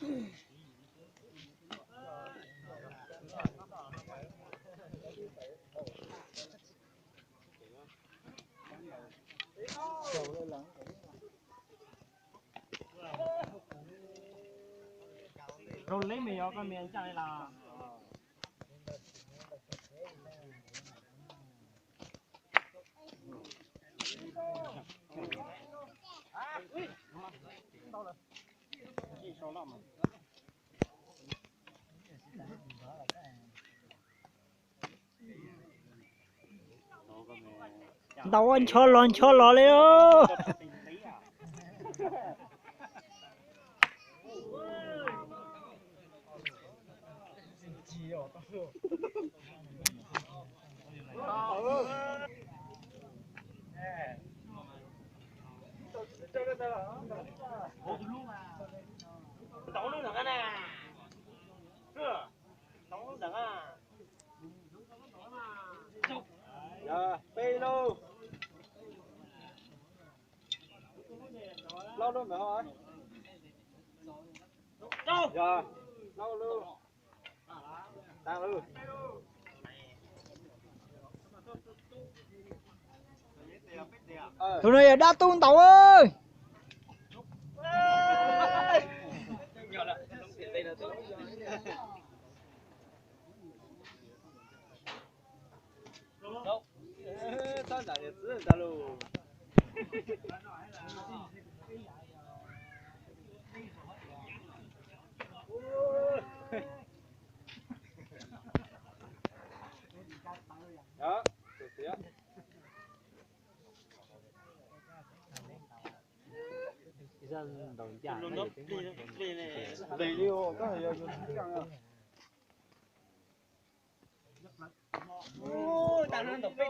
Rau leb me yog koj me ncaj li las. Ntaus ua ncho los ncho los li os. Yog peb lub. Plaub lub ntawd ho. Yog plaub lub. Tag lub. Tus no yog dab tub ntaus. Ntev li os, koj yog yus tsis ncaaj. Ua, tas no ntaus peb